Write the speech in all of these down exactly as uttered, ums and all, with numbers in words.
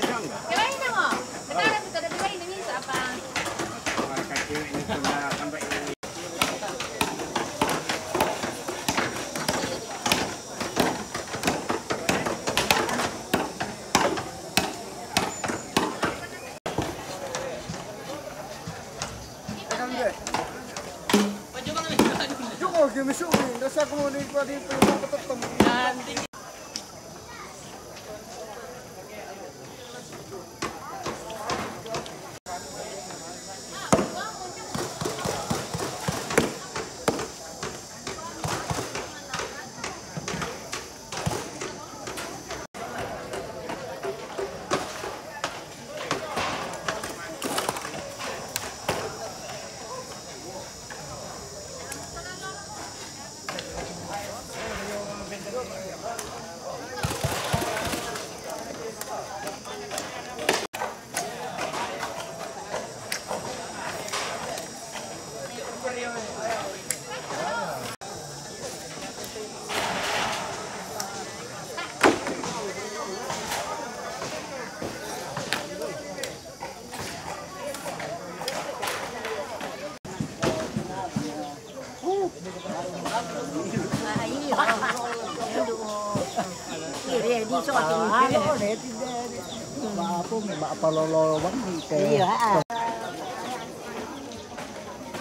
Kirain na mo. Nakala ko kada duway na minsan apa. Joko, give me shooting. That's how come on these bloody people.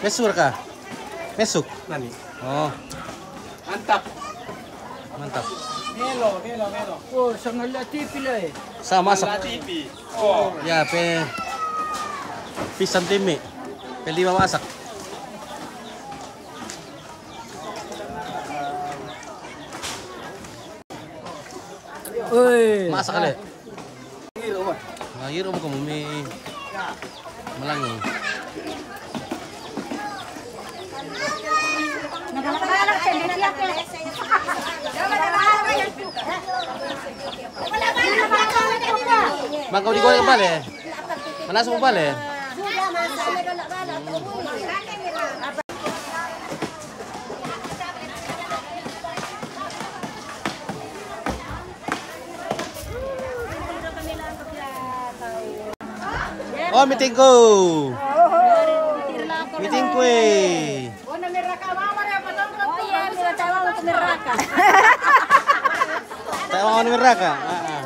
Mesur ka? Mesuk? Nani? Oh. Mantap. Mantap. Melo, melo, melo. Oh, sangal la tipi la eh. Sa masak. Sangal la tipi. Oh. Ya, pe. Pisang timi. Pe lima masak. Oi. Masak le. Ngayir om kamu mi malangi. Bang kau digoreng balik. Mana semua balik? Oh, meeting ko. Meeting ko eh. Tayo mga numeraka. Ah, ah.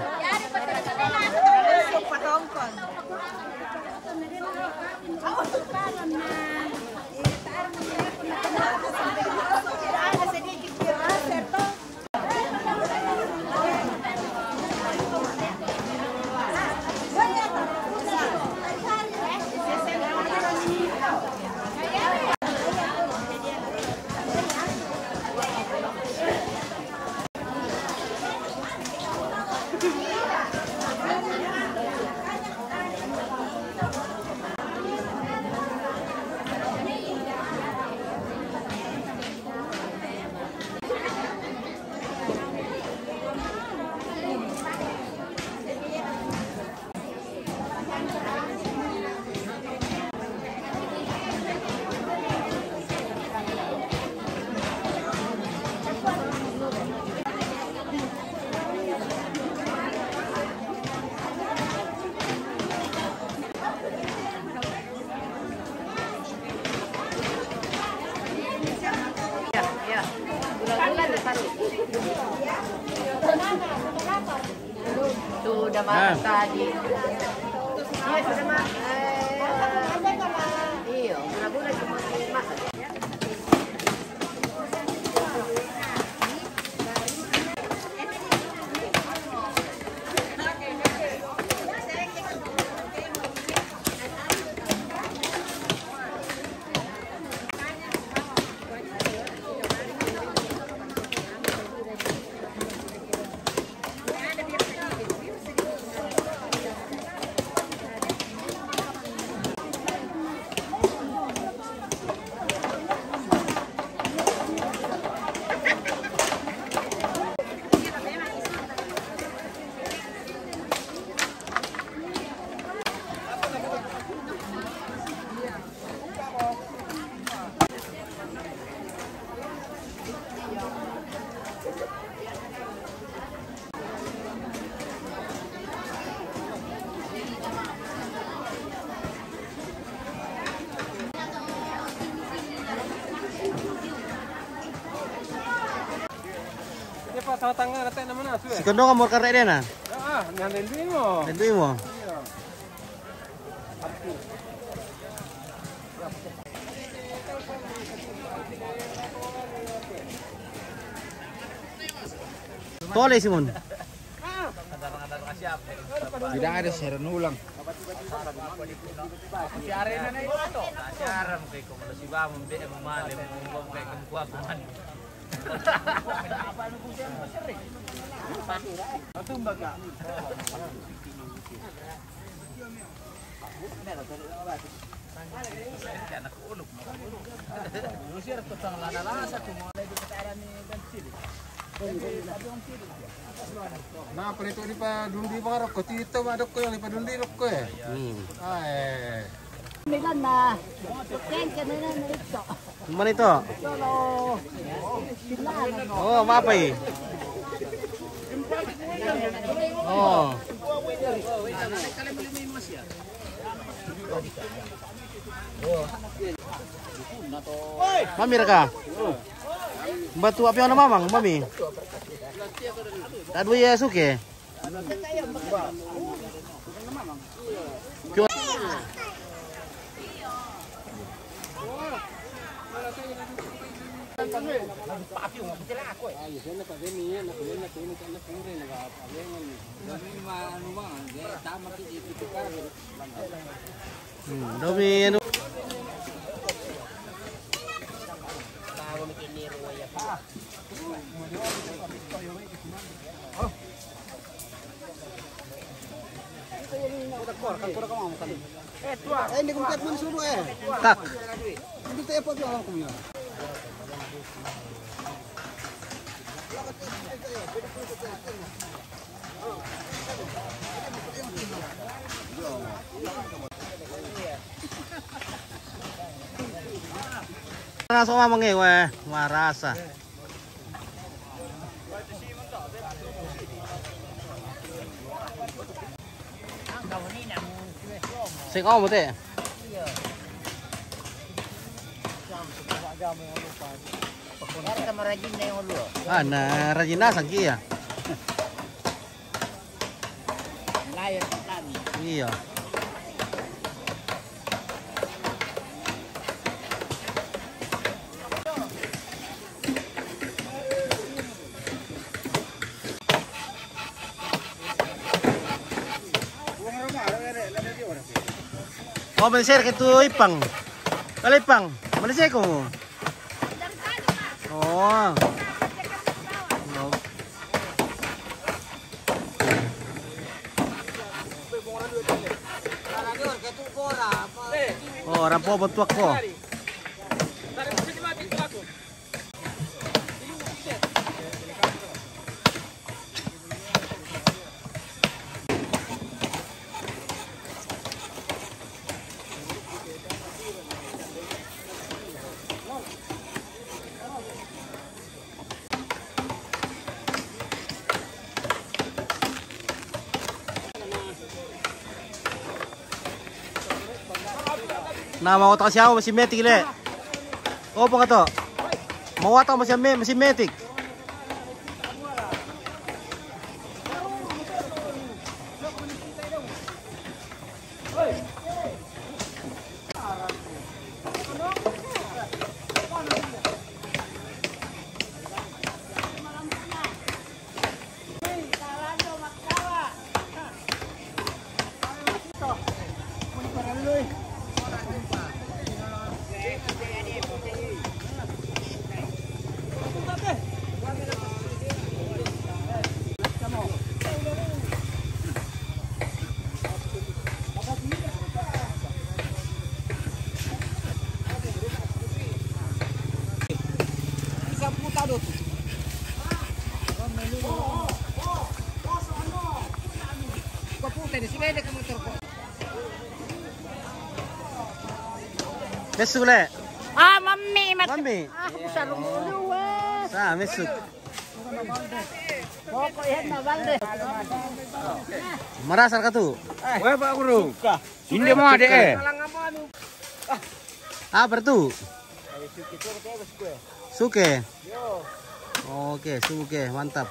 Sudah makan tadi. Iya, sudah makan. Iya, gula-gula cuma masak. Tanga-tanga na tayo naman na, suwe. Si Kondong mo karre na. Ah, nandun mo. Nandun mo. Iya. Tole, Simon. Tidak ada serenulang. Si Arena na ito. Si Aram kay kung si Bamon, di mo mali, mo kayo kung kuha kuman. Na, pala ito di pa dundi pa nga rokko. Tito, madok ko yung ipa dundi rokko eh. Hmm. Ah, eh. Milan na. Yan, kami na na ito. Manito. Solo. Sila, ano? Oh, mapay. Oh. Mami raka. Batu api ana mamang, mami. Tadu ya suke. Hmm, dumi anu. Eh, hindi ko kaya man sudo eh. Tak. Hindi tayo pa biya ko niya. Marasa ko mamang eh, weh. Marasa. Sing, oh, mo te. Ah, na rajin na sangki ya. Iya. Oh, Malaysia ke tu Ipang. Kalau Ipang, Malaysia ko. Oh. No. Oh, rampo bantuak ko. Na, mau tak siapa masih metik le. Oh, apa kata? Mau tak masih me-, masih metik. Mesuk le. Ah, mami, mat-, mami. Ah, aku sarung dulu, weh. Sa, mesuk. Pokok yan na balde. Marasa ka tu. Weh, Pak Guru. Hindi mo ade eh. Ah, bertu. Suke. Oke, suke, mantap.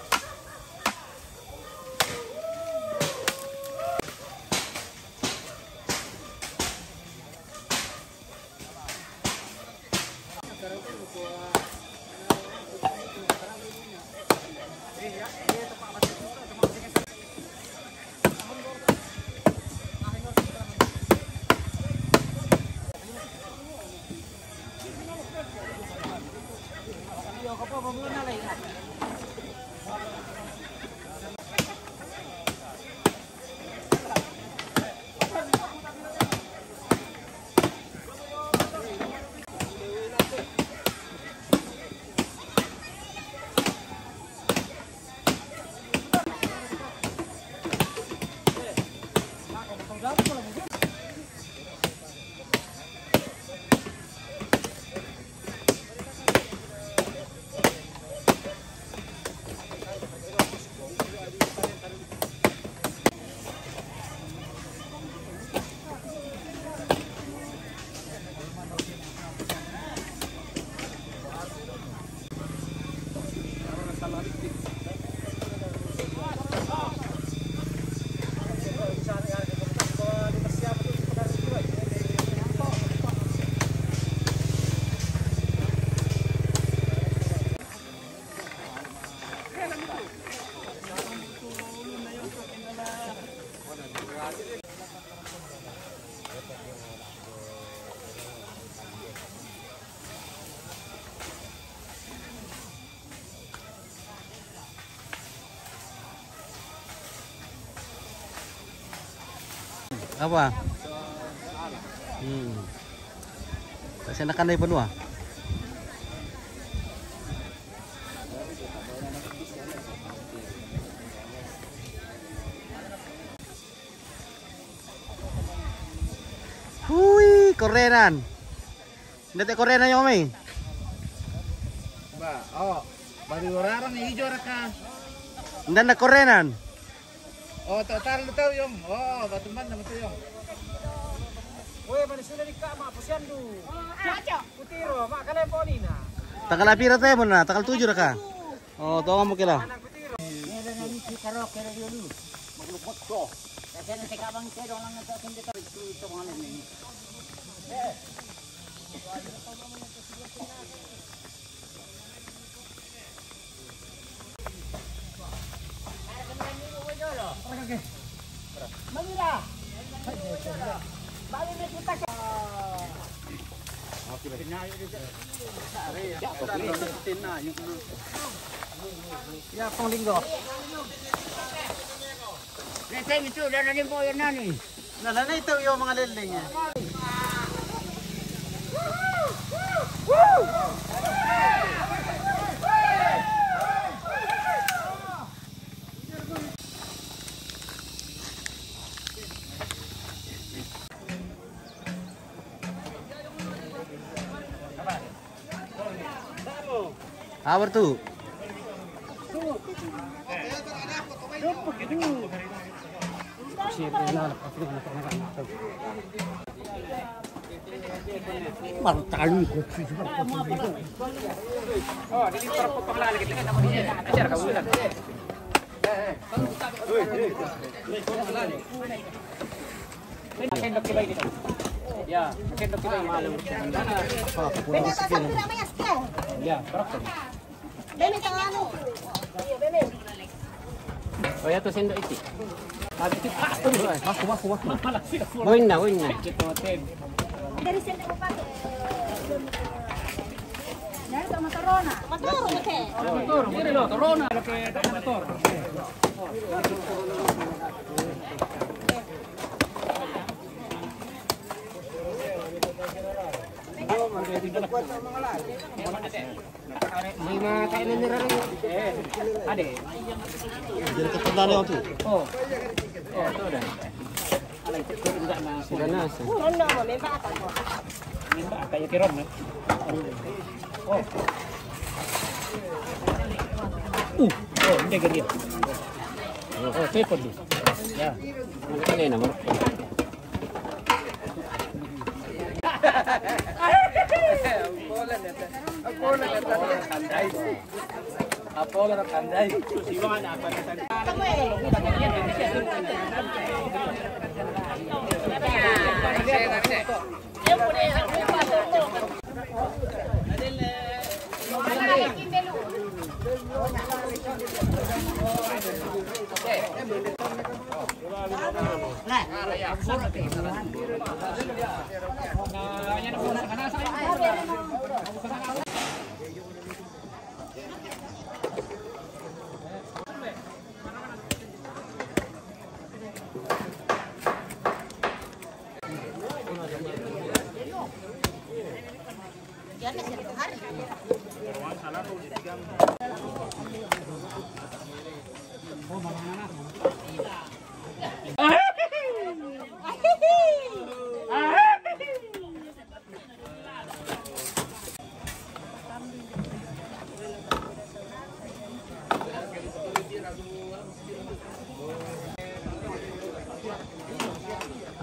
Apa? Hmm. Kasi nakanay pa nua. Hui, korenan. Ndate korenan, Yong, mi. Ba, oh. Bari orang ijo raka. Nda na korenan. Oh, total lu tahu, Yong. Oh, batu mana nama tu, Yong? Weh, mana sudah di kak, mak, pusian du. Putiro, mak, kalian po nina. Tanggal pira te mo na? Tanggal tujuh raka. Oh, tong mo kila. Ini ada nanti si karaoke radio dulu. Betul, betul. Saya nak cakap bang, saya dong lang nak cakap itu, itu, itu, itu, itu. Ya, Pong Linggo. Leteng itu, dan ada yang bawa yang nani. Nah, lah, na itu yung mga liling, eh. Abar tu. Baru tahu kok. Oh, jadi terpotong lagi kita. Ajar kamu lah. Makin dok kita ini. Ya, makin dok kita ini. Bebe, tak sampai namanya sekian. Ya, berapa? Bebe, tangan. Iya, bebe. Oh, ya, tuh sendok itu. Habis itu, ah, tuh. Aku, aku, aku. Win na, win na. Dari sendok apa? Dari tomato rona. Tomato rona, oke. Tomato rona. Ini loh, corona. Oke, tomato rona. May mga kainan nila rin. Ade. Jadi ketentuan yang tu. Oh. Oh, itu dah. Alay, itu enggak na. Sudah nasa. Ano mo, may bata mo. May bata, yung kiron, no? Oh. Uh, oh, hindi, ganyan. Oh, tripod. Yeah. Ano yun, amor? Apolo na tanday. Apolo na tanday.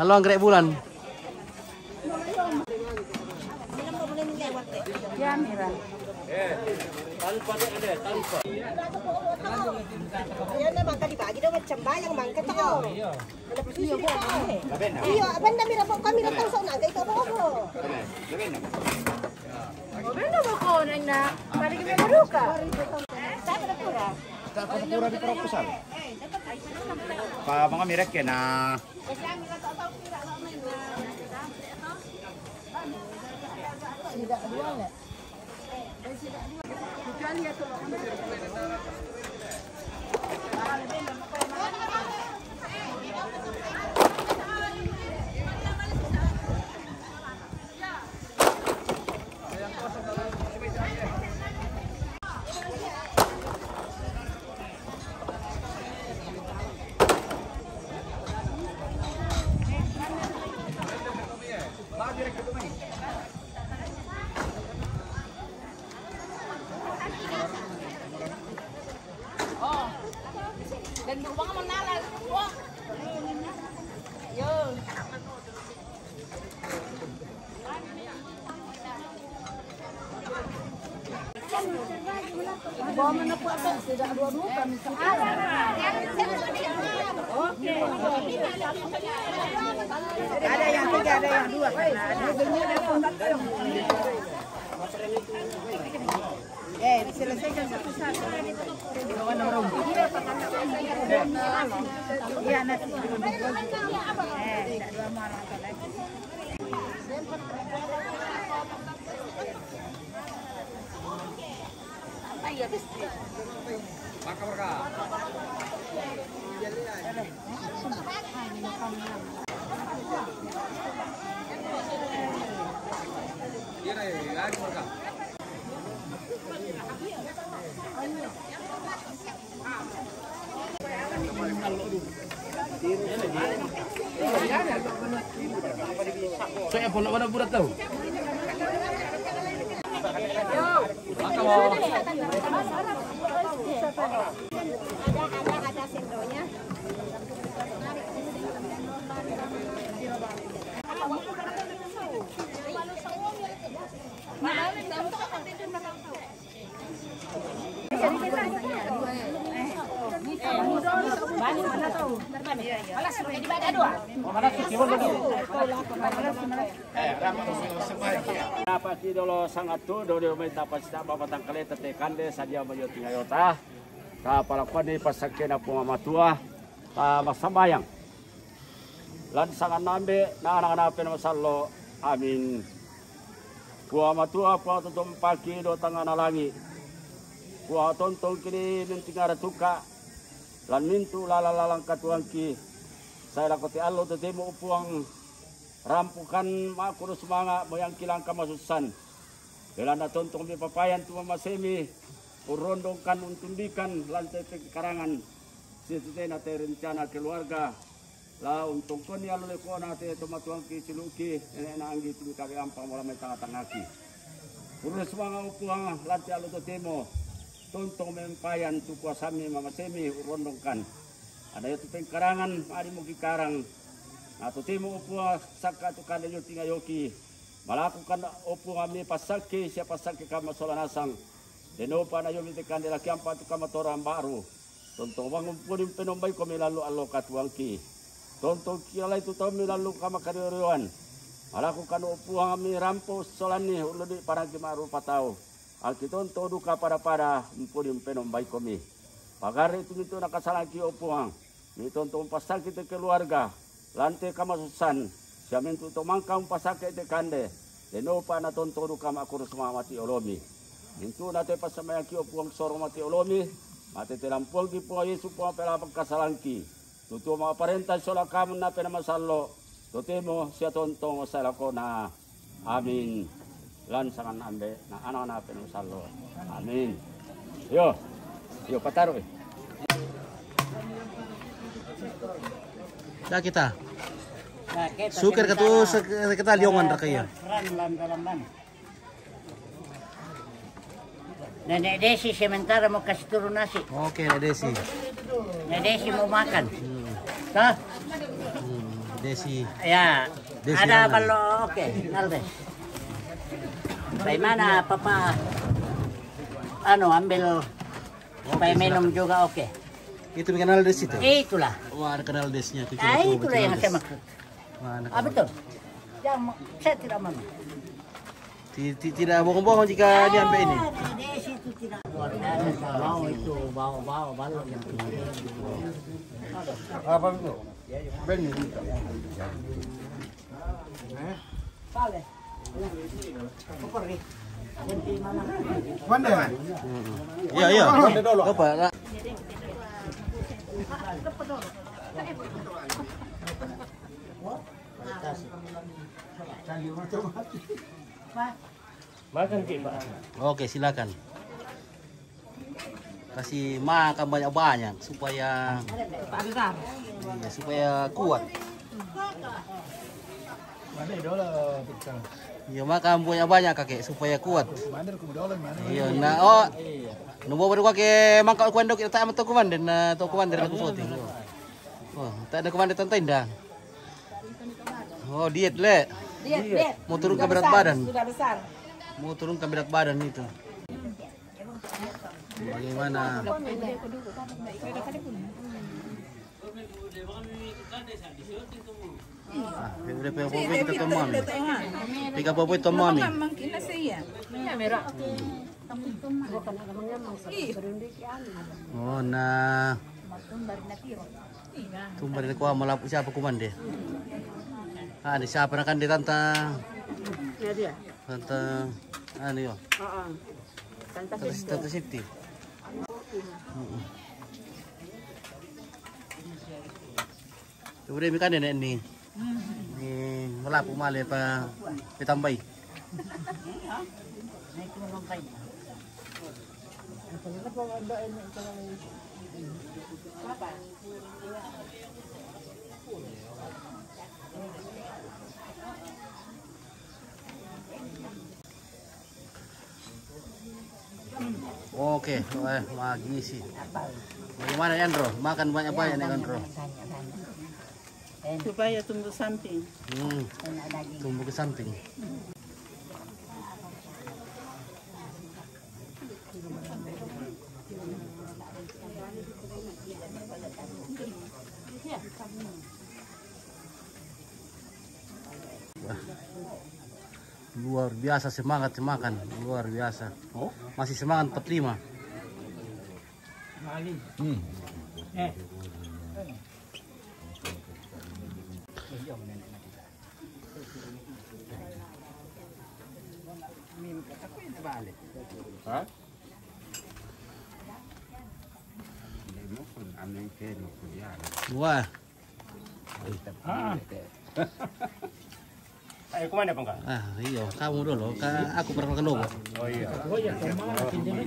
Lalu anggrek bulan. Iya, na mangka dibagi dong macam bayang mangka to. Iya, apa ndak mira kami datang sok nangka itu apa-apa. Benda boko nenda pada gimana ruka. Saya pada kurang. Kita pada kurang di proposal. Pa mga mirek ya na. Ada yang tiga, ada yang dua. Eh, diselesaikan satu-satu. Iya, nanti. Eh, tidak dua malam lagi. Saya pun nak mana budak tahu. Dapat dolo sangat tu, do dio mai tapa sita bapa tangkale tete kande sadia mayo tingayota. Ta palakuan ni pasakke na pungamatua, ta masambayang. Lan sangan nambe na anang-anang pe na masallo. Amin. Puang Matua, Puang tontong paki do tangana langi. Puang tontong kini mintingara tuka. Lan mintu lalang-lalang katuangki. Sai lako te allo totemo Puang rampukan makuro sumanga moyangki langka masussan. Belana tontong mi papayan tu mamasemi. Urondongkan untundikan lan tete karangan. Situtena te rencana keluarga. La untongkon ni allo lekona te tomatuangki siluki, nenek na anggi tumi kabe ampang mola mai tanga-tangaki. Urus manga upuang lanti allo totemo, tontong mempayan tu kuasami mamasemi urondongkan. Ada yo tu pengkarangan, adi moki karang. Na totemo upuang sakka tu kande yo tingayoki. Malakukan upuang ami pasakki, sia pasakki kama sola nasang. Denopa na yo mite kande laki ampa tu kama torang baru. Tontong bangun pudi penombai komi lalu allo katuangki. Tontong kialai tu taumi lalu kama kario-rioan. Malakukan upuang ami rampo solani uludi parangki maru patau. Angki tontong duka pada-pada mpudi penombai komi. Pagari tu mitu na kasalaki upuang. Mi tontong pasaki te keluarga. Lante kamasussan, sia mintu to mangka umpasake te kande, denopa na tontong duka makurus mati olomi. Mintu na te pasamayaki o Puang soro mati olomi, mate te lampuangki Puang Yesus Puang pelapang kasalangki. Tutu maparenta sola kamu na pena masallo, totemo sia tontong salakona. Amin. Lan sangan ambe na anak-anak penuh sallo. Amin. Yo. Yo pataruh. Dah kita. Nah, kita Sukir sementara ketu kita liongan raka ya. Keran lan dalam lan. Nenek Desi sementara mau kasih turun nasi. Oke, Nenek Desi. Nenek Desi mau makan. Hmm. Toh? Hmm. Desi. Ya, Desi ada Rangan. Kalau oke, Nalde. Bagaimana Papa? Anu, ambil supaya minum juga oke. Itu kenal Des itu? Itulah. Wah, ada kenal Desnya. Itu Ah, coba, itulah coba yang Des. Saya maksud. Wah, ada Ah, kenal. Betul. Jangan, saya tidak mau. Ti- ti- Tidak bohong-bohong jika dia sampai ini. Ah, di, di situ tidak. Mau itu, bawa, bawa, bawa yang Apa itu? Beni itu. Sale. Pergi. Mande. Iya, iya. Mande dulu. Apa? Makan ki, Pak. Oke, silakan. Kasih makan banyak-banyak supaya Besar. Iya, supaya kuat. Mana dulu, Pak? Iya, makan banyak-banyak, Kakek, supaya kuat. Mana aku dulu, mana? Iya, nah, oh. Iya. Nunggu baru Kakek mangkok kuandok kita sama toko Mande, nah, toko Mande aku syuting. Oh, tak ada Mande tante indah. Oh, diet, Le. Diet, diet. Mau turun ke Sudah berat besar, badan. Sudah besar. Mau turun ke berat badan itu. Bagaimana? Ah, dia udah pegawai kita teman. Tiga pegawai teman ni. Iya, merah. Ih. Oh, nah. Tumbar ni kuah malap siapa kumande? Ah, di siapa nak kan di tanta? Ya, dia. Tanta, anu yo. Heeh. Tanta Tanta Siti. Tanta Siti. Heeh. Udah mi kan nenek ni. Ni melapu male pa pitambai. Oke, eh, magisi. Bagaimana, Andro? Makan banyak-banyak nih, Andro. Supaya tumbuh samping. Hmm. Tumbuh ke samping. Wah. Luar biasa semangat makan, luar biasa. Oh? Masih semangat empat lima. Hmm. Eh. Hah? Wah. Ah. Ayo, kemana, Bang? Ah, iyo, kamu dulu. Ka-, aku pernah ke Lobo. Oh, iya.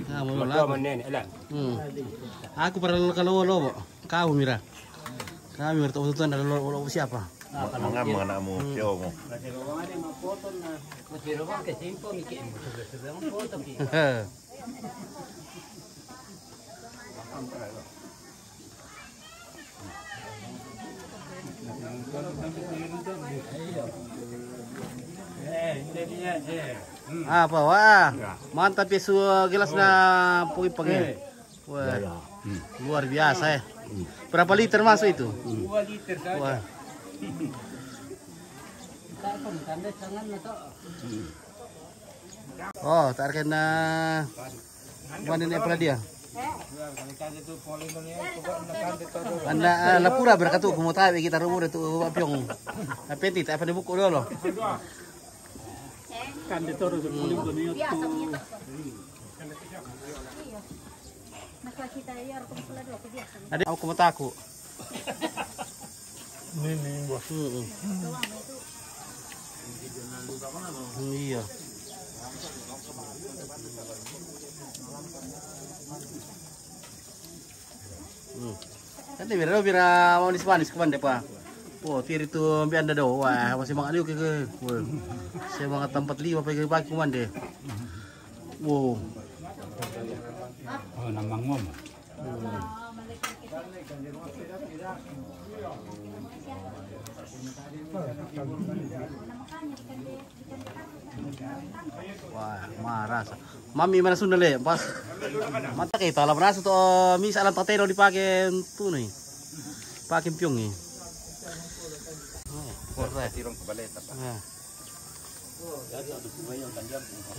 Kamu dulu. Aku. Hmm. Aku pernah ke Lobo, Lobo. Kamu mira. Kamu mira, tahu tuan ada Lobo, Lobo siapa? Mengam anakmu, cowokmu. Apa, wah? Mantap ya, su gelas na pagi-pagi. Wah, luar biasa ya. Berapa liter masuk itu? Dua liter saja. Wah. Oh, tak kena. Mana ni pala dia? Anda, ah, lapura berkatu kumutabi kita rumur itu piong. Apa ti tak apa dibuku dulu. Kan di toro sepuluh menit. Ada aku mataku. Ini, ini, bos. Mm-mm. Iya. Hmm. Kan dia bira, bira manis-manis kumande pa. Oh, tiri tu ambil anda do. Wah, masih mangat liu ke ke. Wah. Saya mangat tempat liu apa ke bagi kumande. Wow. Oh, namang ngom. Hmm. Wah, marasa. Mami mana sunda le, pas. Mata kita lah marasa to, mi salah tatero di pake tu ni. Pake piung ni. Oh, korre. Tirong kebaleta, Pak. Ah.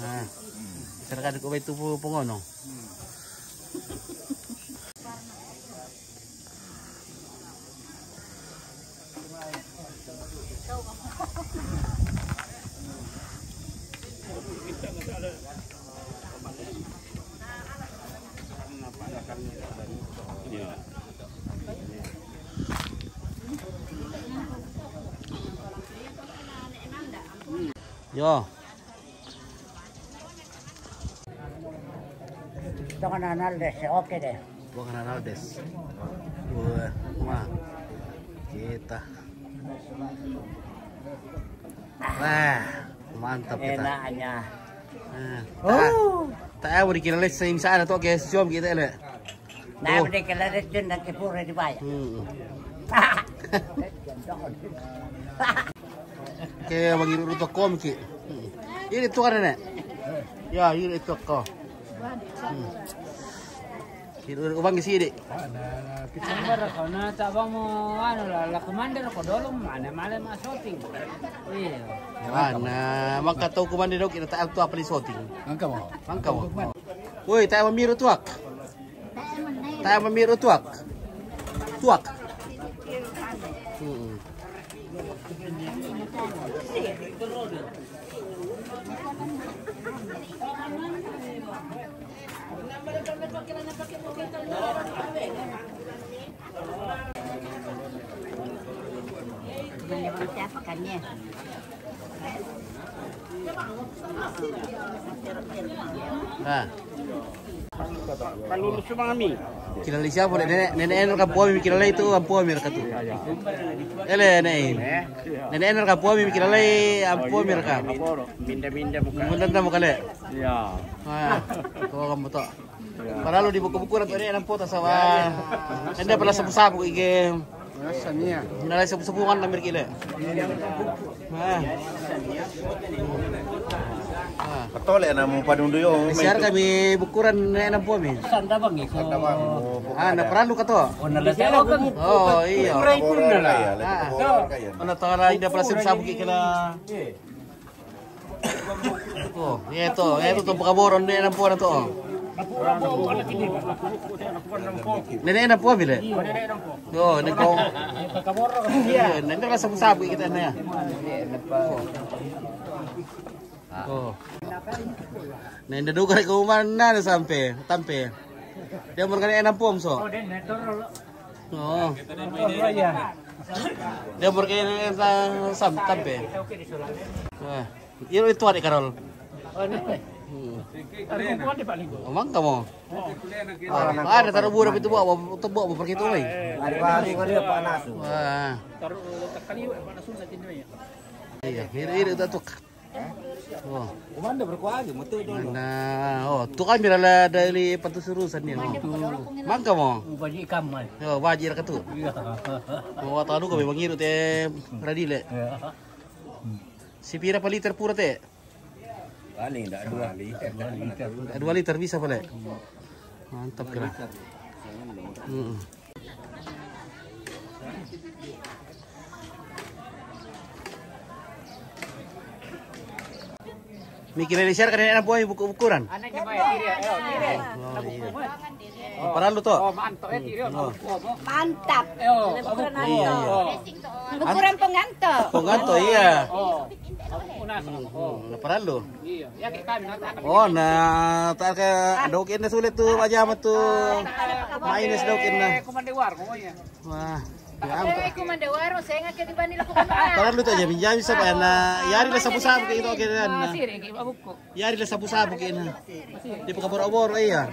Ah. Serahkan ke itu pu-, pungono. Yo. Ito ka na, Naldes. Okay deh. Bukan Naldes. Wah, ma. Kita. Wah, mantap kita. Enaknya. Ah, oh. Tak, tak tahu dikira le sing sana tu ke siom kita le. Nah, oh. Boleh kalau ada jun dan kepura di bayar. Hmm. Ke wangi ruto kom ki. Hmm. Ini tu kan ne. Ya, ini tu ko. Hmm. Kira ubang ke sini. Kita mara kau na tak bang mo anu lah, lah commander ko dolo mana mana ma shooting. Iya. Mana maka tahu commander dok kita tak tahu apa di shooting. Angka mo. Angka mo. Woi, tak mamiru tuak. Tak mamiru tuak. Tuak. Hmm. Siapa kan ya? Ah. Kalulu sumangami. Kilala siapa, nenek, nenek ener kampung mi kilala itu, kampung mi rekatu. Ele, nenek. Nenek ener kampung mi kilala, kampung mi reka. Minda-minda muka. Minda-minda muka le. Ya. Ah, kau kamu tak. Padahal di buku-buku orang tu ni nampak tak sawa. Enda pernah sabu-sabu ige. Rasanya. Enda sabu-sabu kan ambil kile. Ah. Ah. Betul ya namu padung duyo. Siar kami bukuran ni nampak mi. Sanda bang iko. Sanda bang. Ah, na perlu kata. Oh, na lesa. Oh, iya. Kurai pun na lah. Ah. Mana tahu lah, enda pernah sabu-sabu kile. Oh, iya to, iya to, to pakaboron ni nampuan to. Nenek nampuan bile. Yo, nenek ko. Iya, nenek rasa sabu-sabu kita ni. Oh. Nenek dukar ke rumah na sampai, tampe. Dia mereka nampuan so. Oh. Dia berkena sa-, sam-, tampe. Wah, iro itu adik Karol. Hmm. Oh, mangka mo. Ah, ada taruh buah itu buah, itu buah pergi tu, weh. Ada baru ada Pak Nasu. Wah. Iya, iro, iro tak tuk. Oh. Komando berkuali, metu dulu. Nah, oh, tu kan bila lah dari Patu Surusan ni. Oh. Mangka mo. Baji kamal. Oh, baji ra katu. Iya. Oh, tahu kau memang ngiru te ready le. Iya. Si pira pa liter pura te? Paling dak dua liter. Dua liter bisa pale. Mantap kira. Hmm. Mikir dari share kan enak buah buku ukuran. Oh, iya. Oh, paralu to. Oh, mantap. Mantap. Ukuran iya, iya. Ukuran pengganto. Pengganto iya. Hmm, hmm, paralu. Iya, ya kayak kami. Oh, nah, tak ke ada oke sulit tu aja ama tu. Main sudah oke na. Komando war pokoknya. Wah. Ya, eh, komando war, saya nggak ke di bani lakukan. Kalau lu tuh aja minjam bisa, Pak, na. Yari lah sabu-sabu kayak gitu, oke, na. Masih ada kayak buku. Yari lah sabu-sabu kayak na. Di pekabor-obor iya.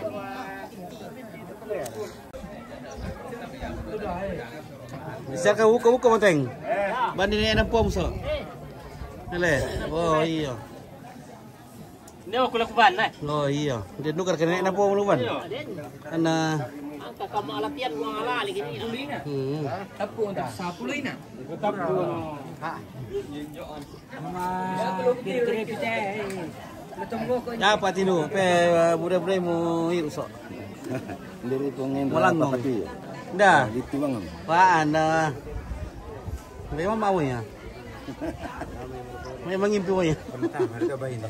Bisa ke buku-buku mateng. Bani ni enam pom so. Ele. Oh, iya. Ini aku lakukan, nah. Oh, iya. Dia nukar kena enam pom lu, Ban. Iya. Karena Kakak mau latihan, mau ala lagi ni. Hmm. Tapi untuk sapu lagi nak. Dapat itu, pe, eh, budak-budak mau hirup sok. Dari pengen Malang dong. Tapi ya. Dah. Di Tiwangan. Pak, anda. Memang mau ya? Memang impi mau ya? Pertama, harga bayi ni.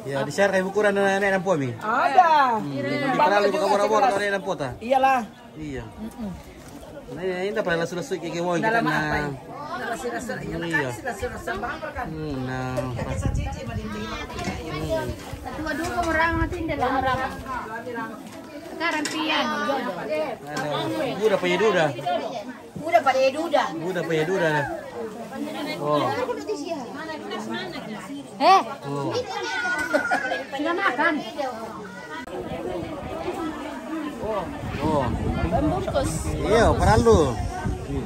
Ya, di-share kayak ukuran nenek dan pomi. Ada. Hmm, di paralel buka bora-bora nenek dan pota. Iyalah. Iya. Nah, ini tak pernah lasu-lasu kayak gimana kita. Dalam apa ini? Dalam sirasa, iya, iya. Kan sirasa-rasa bangor kan. Hmm, nah. Kayak sacici, madindi. Hmm. Dua-dua orang mati dalam orang. Sekarang pian. Aduh, udah payah duda. Udah payah duda. Udah payah duda. Oh. Eh, oh. Sudah makan. Oh. Iya, paralel.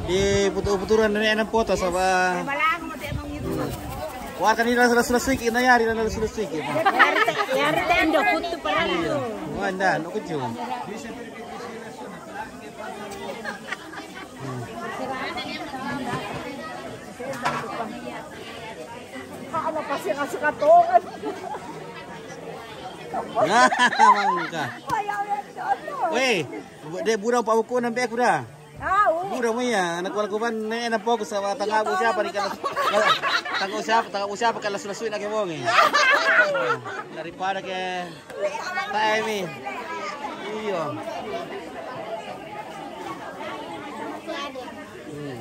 Di putu-puturan nenek dan pota sama. Warga ni lasu-lasu sikit, na yari lasu-lasu sikit. Yari te, yari te endo kutu paralel. Iya. Wanda, no kucu. Kalau pasti kasih katongan. Nah, mangka. Weh, dia burau Pak Buku nampak aku dah. Tahu. Burau mo iya, anak wala kuban ne na fokus sa tanga mo siya pa ni kala. Tanga mo siya, tanga mo siya pa kala sulasoy na kay mo eh. Daripada kay Tayo mi. Iyo. Hmm.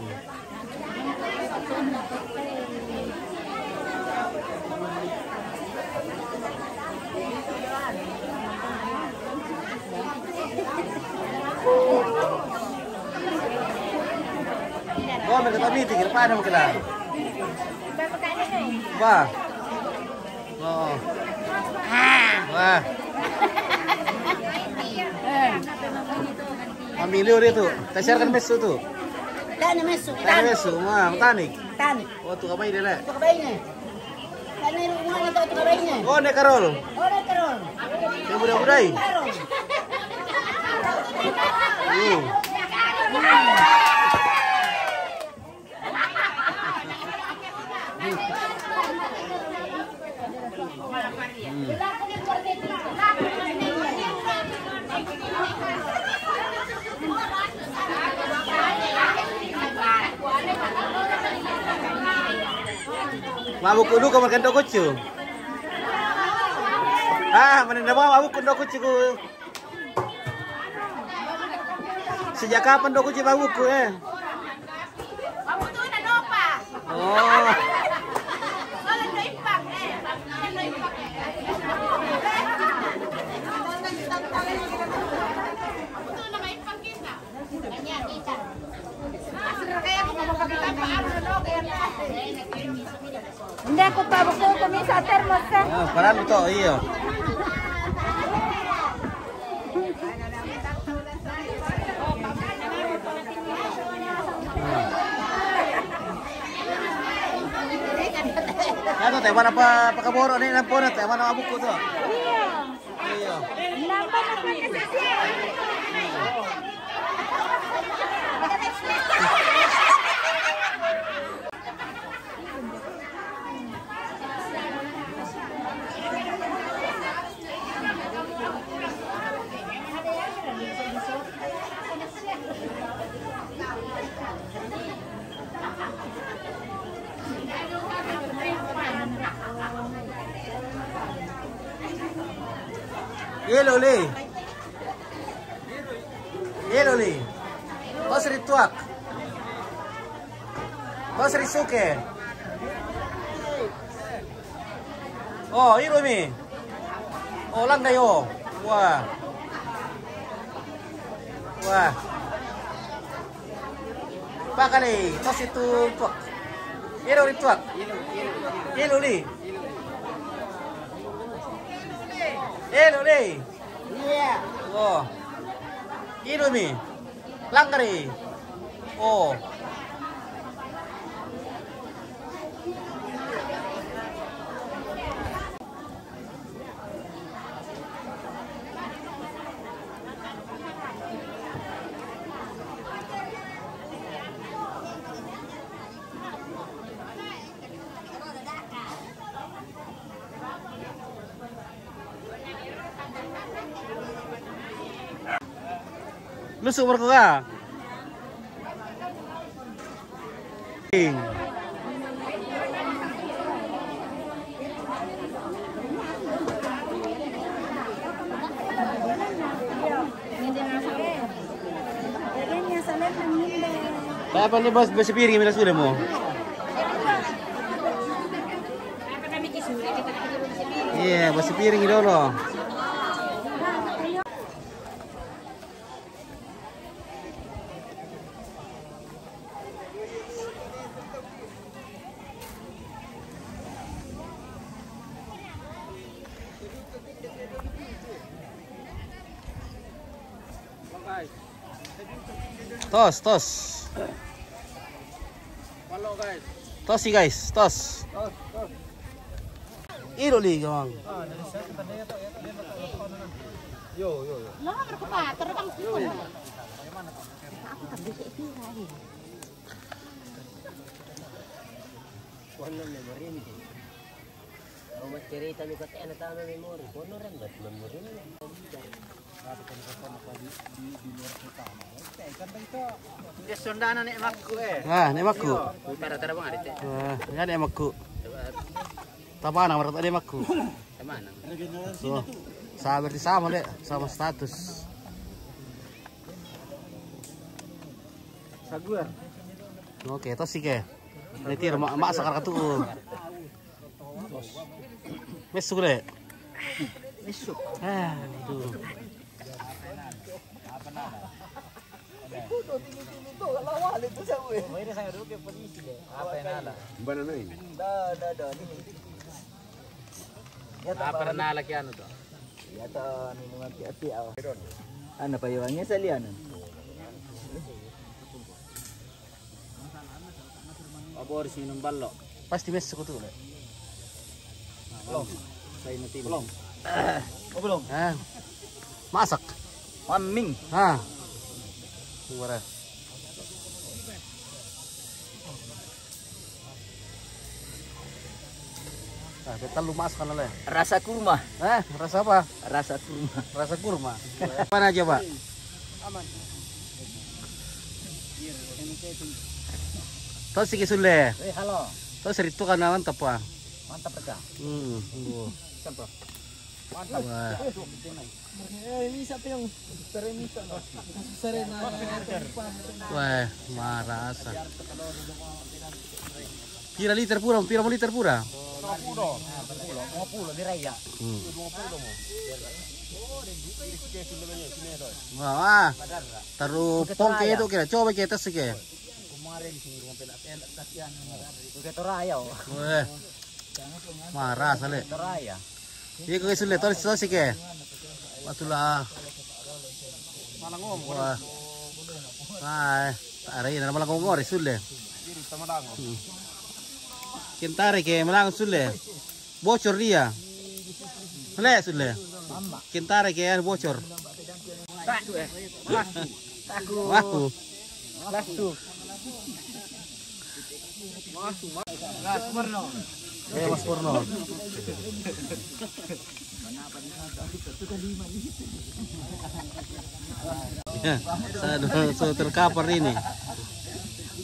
Oh, may katabi, tigil pa, ano mo kailangan? Ba? Oo. Wah. Mamili ulit tu. Tasar kan mesu tu. Tani mesu. Tani mesu. Wah, tani. Tani. Oh, tu kapai dia lah. Tu kapai ni. Tani rumah ni tu kapai ni. Oh, ne Karol. Oh, ne Karol. Yang budak-budak. Karol. Hmm. Mabuk kudu kamar kandok kucu. Ah, mana nama mabuk kandok kucu ku. Sejak kapan dok kuci babuku eh? Oh. Hindi ako pa buko ko minsan termos ka. Ah, parang ito, iyo. Ano, tayo mana pa pakaboro ni ng puna, tayo mana mabuko to. Iya. Iya. Napa na pa kasi siya? Yellow, Lee. Yellow, Lee. Tos rituak. Tos risuke. Oh, Hiromi. Oh, Langday, oh. Wah. Wah. Pakali, tos itu tuak. Iro ri tuak. Ilo li. Ilo li. Iya. Oh. Ilo mi. Langkari. Oh. Lusuk baru ka. Kaya pa ni boss, boss piring, mila sudah mo. Iya, boss piring dulu. Tos, tos. Tos sih guys, tos. Iro li, gawang. Yo, yo, yo. Lah, berkupater bang. Aku tak bisa itu lagi. Kuan na memory mi. Au maccarita mi ko te ana tama memory. Kuan na rembat memory mi. Dia sondana nek makku, eh. Ah, nek makku. Tara-tara bang ada te. Ah, ya nek makku. Tabana marat ade makku. Tabana. So, sama berarti sama deh, sama status. Saguar. Oke, tos sih ke. Nanti rumah mak sakar katu. Mesuk le. Mesuk. Ah, aduh. Mbana nai. Apa na laki anu to? Ya to, ni nunga ati-ati aw. Ana pa iwangi salian. Aboris minum ballo. Pasti messu ko tu le. Belum. Saya nanti belum. Oh, belum. Ah. Masak. Maming. Ah. Suara. Ah, kita lu masak kan le. Rasa kurma. Eh, rasa apa? Rasa kurma. Rasa kurma. Mana aja, Pak? Aman. Tau sike sulle. Eh, halo. Tau siritu kan mantap, Pak. Mantap, Raka. Hmm, oh. Siapa? Mantap. Wah. Eh, ini siapa yang sering minta? Sering. Wah, marasa. Pira liter pura? Pira mo liter pura? Dua puluh. Dua puluh, dua puluh, di raya. Hmm. Wah, wah. Taru pongke itu kira. Coba kita sike. Kemarin sih, rumah penak-penak, kasihan. Itu kita raya, oh. Weh. Marasa le. Kita raya. Iya, ko sulle, tos, tos sike. Watula. Malangong. Wah. Ai, tare na malangong ore sulle. Kentare ke malangong sulle. Bocor dia. Le sulle. Kentare ke anu bocor. Aku. Aku. Aku. Eh, Mas Purno. Ya, saya so terkapar ini.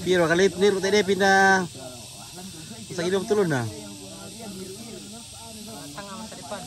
Piro kali niru tadi pindah. Sa hidup tulun na. Tanga masa depan.